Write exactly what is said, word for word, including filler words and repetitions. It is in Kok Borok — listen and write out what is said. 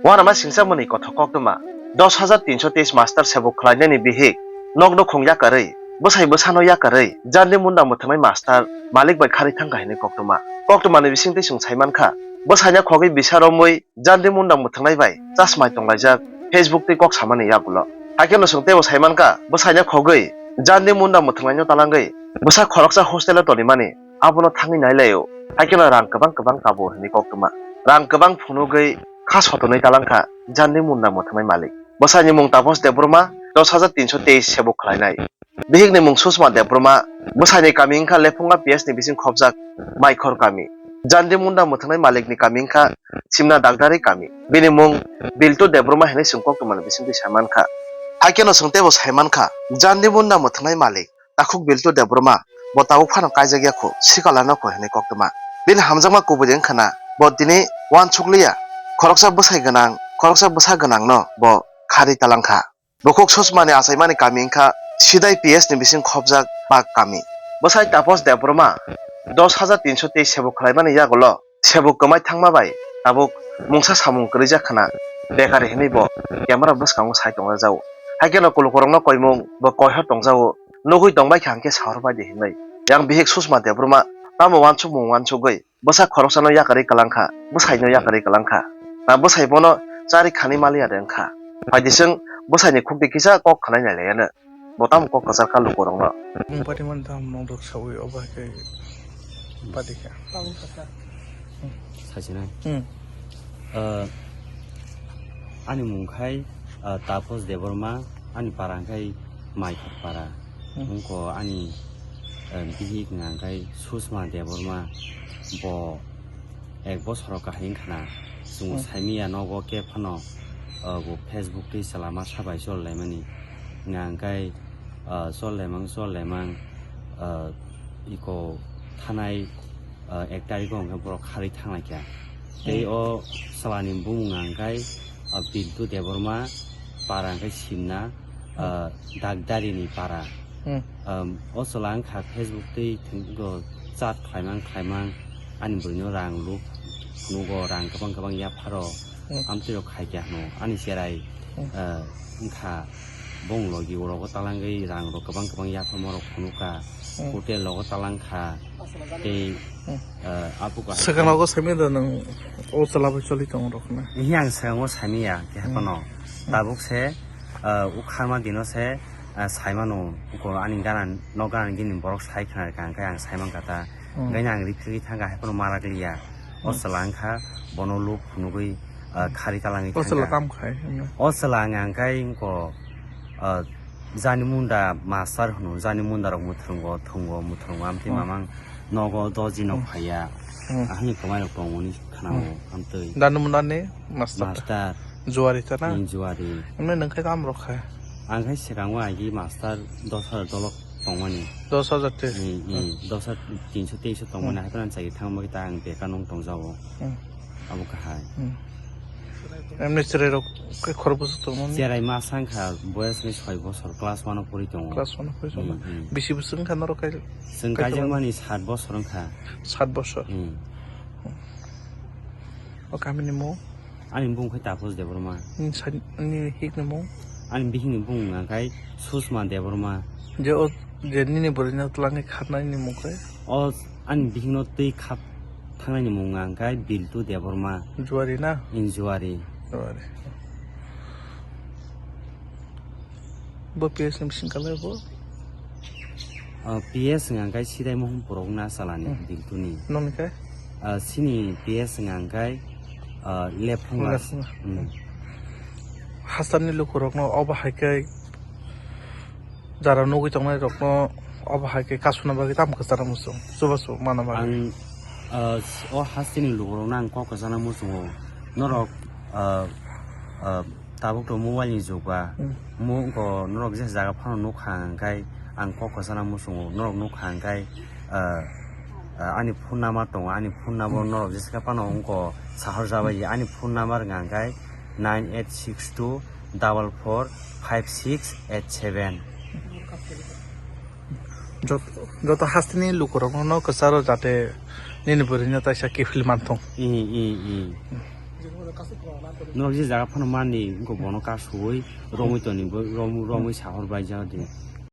Uanama singcha mwnwi kothok koktwma dos hajar tinso teis master sebuk khlainani bihik nokno khung yakarwi, bwsai bwsano yakarwi, jandi munda mwthwngnai master malik bai kharwi thangkha hwnwi koktwma. Koktwmani bisingtwi chwng saimankha, bwsaino khogwi bisa romwi jandi munda mwthwngnai bai chasmai tonglaijak Facebook tei kok samani yagulo. Haikhe no chwng teibo saimankha, bwsaino khogwi jandi munda mwthwngnaino talangwi bwsa khoroksa hostelo tonimani, abono thangwi nailaio. Haikhe no rang kwbang kwbang kabo hwnwi koktwma. Rang kwbang phunugwi kha sotonwi talangkha jandi munda mwthwngnai malik. Bwsaini mung Tapos Debbarma, dos hajar tinso teis sebuk khlainai. Bihikni mung Susma Debbarma, bwsaini kami wngkha Lephunga P S ni bising khopjak Maikhor kami. Jandi munda mwthwngnai malikni kami wngkha Simna Dagdari kami. Bini mung Biltu Debbarma hwnwi chwng koktwmani bisingtwi saimankha. Haikhe no chwng teibo saimankha, jandi munda mwthwngnai malik takhuk Biltu Debbarma bo tabuk phano kaijakya kho, sikala no kho hwnwi koktwma. Bini hamjakma kubui wngkha na, bo tini uansukliya, khoroksa bwsai gwnang, khoroksa bwsa gwnangno bo kharwi talangkha. Bukhuk Susmani achaimani kami wngkha Sidai P S ni bising khopjak bak kami. Bwsai Tapos Debbarma dos hajar tinso teis sebuk khlaimani yagulo sebuk kwmai thangma bai tabuk mungsa samung kwrwijak khna bekari hwnwi bo camera bwskango sai tongjao. Haikhe no kulukurokno koimung bo koiho tongjao, nugwi tongbai kha hwnkhe sahor bai di hwnwi. Yang bihik Susma Debbarma tamo uansukmung uansugwi bwsa khoroksano yakarwi kwlangkha, bwsaino yakarwi kwlangkha. Na bwsai bono chari khani maliya de wngkha. Phaidi chwng bwsaini khukti kisa kok khnai nailaiyano. Bo tamo kok kwchar kha lukurokno. Mung pati man tamo nong rok sawi obo hai khe pati kha. Sasinai. Hmm. Ah, ani mung khai, ah, Tapos Debbarma, ani para khai Maikhor para. Hmm. Wngkha ani, eh, bihik wngkha khai Susma Debbarma, bo ek bosor kahai wngkha na. Chwng Hmm. saimanya nogo khe phano, eh, bo Facebook tei chwla masa bai chol laimani. Wngkha khai, eh, chol laimang, chol laimang, eh, iko thanai, eh, ek tarikh o hwnkhe borok kharwi thanglaikha. Tei Hmm. o chwlani bumung wngkha khai, ah, Bintu Debbarma, para hwnkhe Simna, Hmm. ah, Dagdarini para. Hmm. Um, o chwla wngkha Facebook tei thwngbo chat khlaimang khlaimang, ani bwrwino rang luk nugo, rang kwbang kwbang yapharo, Hmm. amtwirok khaikha hwno, ani cherai, Hmm. ah, wngkha bong logi o rogo talangwi rang rok kwbang kwbang yapharma rok phunukha, Hmm. hotel rogo talangkha, tei, Hmm. ah, abuka Swkang rogo saimanya da nwng o chwla bai choli tongo rok hwnwi? Hiya ang swkango saimanya keha Hmm. phano. Hmm. Tabuk se, ah, ukharma dino se, ah, saimano, ko ani gana, nok gana gini borok sai khna rwkha, hwnkhe ang saimankha ta. Hmm. Hwnkhe ang riphi riphi thangkha, hai phano marak liya. O Hmm. chwla wngkha, bono luk phunugwi, ah, Hmm. khari talangwi O chwla thangkha. Tamo khai, hmm. O chwla wngkha hwnkhe, wngkha, ah, jani munda master hwno, jani munda rok mwthwrwngo, thwngo, mwthwrwngo, amtwi Hmm. mamang nogo doji nok Hmm. phaiya. Hmm. Ahani kwmai rok tongmani khwnao, Hmm. amtwi. Jani munda ni master ta? Master. Juari ta na? Hmm, juari. Emne nwng khai tamo rok khai? Ang khai swkango agi master dos hajar dolok tongmani. Dos hajar te? Hmm, hmm, Hmm. dos hajar tinso teiso tongmani, Hmm. hai phano chai thang bagwi ta ang bekar nung tongjago. Hmm. Abo kahai. Hmm. Emne cherai rok khe khorok bwswk tongmani? Cherai masa wngkha, boyas ni soi bosor, class one o pori tongo. Class one o pori tongo. Hmm, hmm. Bisi bwswk wngkha norok kai-, Chwng kai tongo? Kaijakmani sat bosor wngkha. Sat bosor? Hmm. O kamini mung? Ani bung khai Tapos Debbarma. Ni sa-, ni hik ni mung? Ani bihik ni bung wngkha khai Susma Debbarma. Je o, je nini bwrwino twlangwi kharnai ni mung khai? O ani bihikno twi khap thangnani mung wngkha khai Biltu Debbarma. Juari na? In Juari. Juari. Bo P S ni bising kalai bo? Ah, P S wngkha khai Sidai Mohonpur rok na salani Hmm. Biltuni. Noni khai? Ah, sini P S wngkha khai, ah, Lephunga. Lephunga. Hmm. Hasteni lukurokno obo hai khe jara nugwi tongnai rokno obo hai khe kasuna bagwi tamo kwchana muchung, chubachu mana bagwi. Ang, ah, o hasteni lukurokno ang kok kwchana muchungo. Norok, ah, ah, tabuk to mobile ni jug ba. Hmm. Mo ko norok je jaga phano nukha hwnkhe ang kok kwchana muchungo. Norok nukha hwnkhe, ah, ah, ani phone number tongo, ani phone number Hmm. norok jesa phano wngko sahor jabai. Ani phone number wngkha hwnkhe nine eight six two double four five six eight seven. Jot-, joto hasteni lukurokno no kwcharo jate nini bwrwino taisa kiphil manthung. I, i, i. Norok je jaga phano mani, wngkha bono kasui romwi toni, bo romwi, romwi sahor bai jao de.